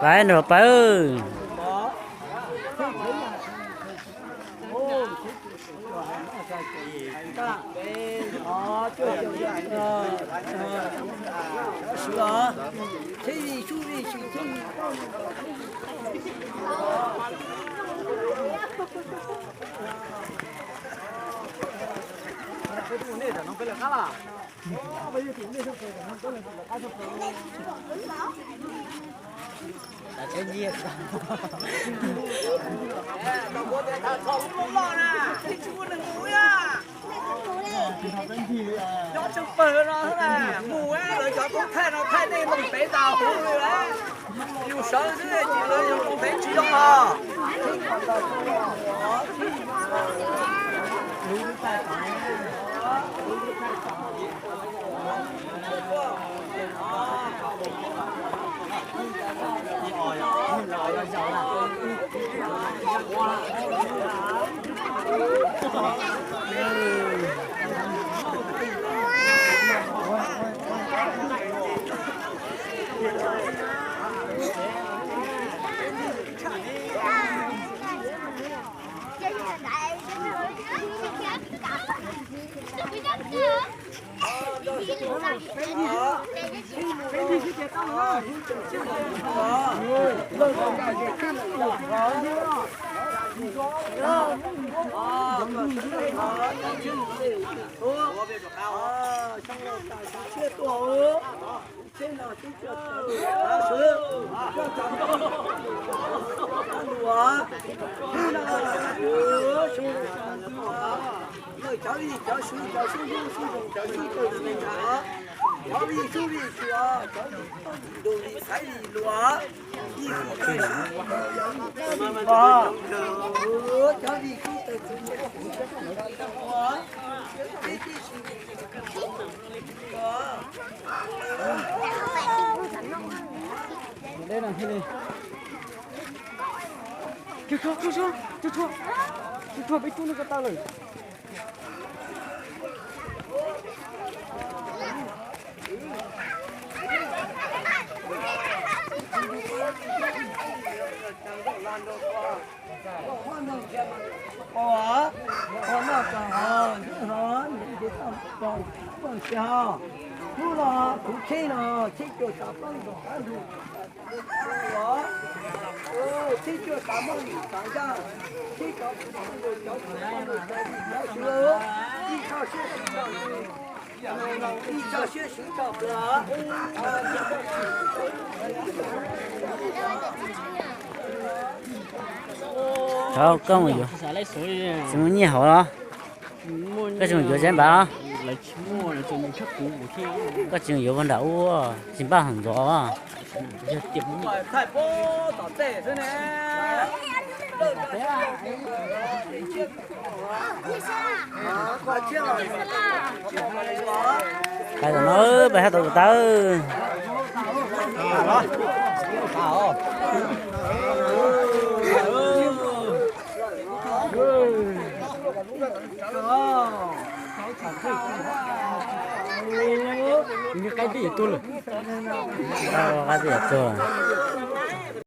Pais nrog pawg. Cov tsawg pawg no na, mus lawv cov tub thaij no thaij nej mus pem tau huv li lawm. Yus sawv xwb ces lawv yuav mus pem tsis zoo os. Cov vim cov sw cov sub hlub sub zoo cov sib tw me ntag. Cov vim sub vim sw, cov vim ntuj vim xaiv vim luas, vim sub vim sw, cov vim sub tawg txwv, Hnub no kuv khej no khej cuag xav pab nkaus qab ntug, khej cuag xav muaj lim xav zaj, khej cov kwv tij cov kwv cov tij cov sw, ib txoj siab sib tso, ib txoj siab sib tso. Thaum koj mus yuav, tsis muaj nyiaj hauv los? Koj tsis mus yuav tsev npam los? Koj tsis mus yuav puag nram ub, tsis npaj hauv ntxov os. Pais tom no, pais hab tom tus tawb. Qaib peb yam tuag lawm. Qaib peb yam tuag.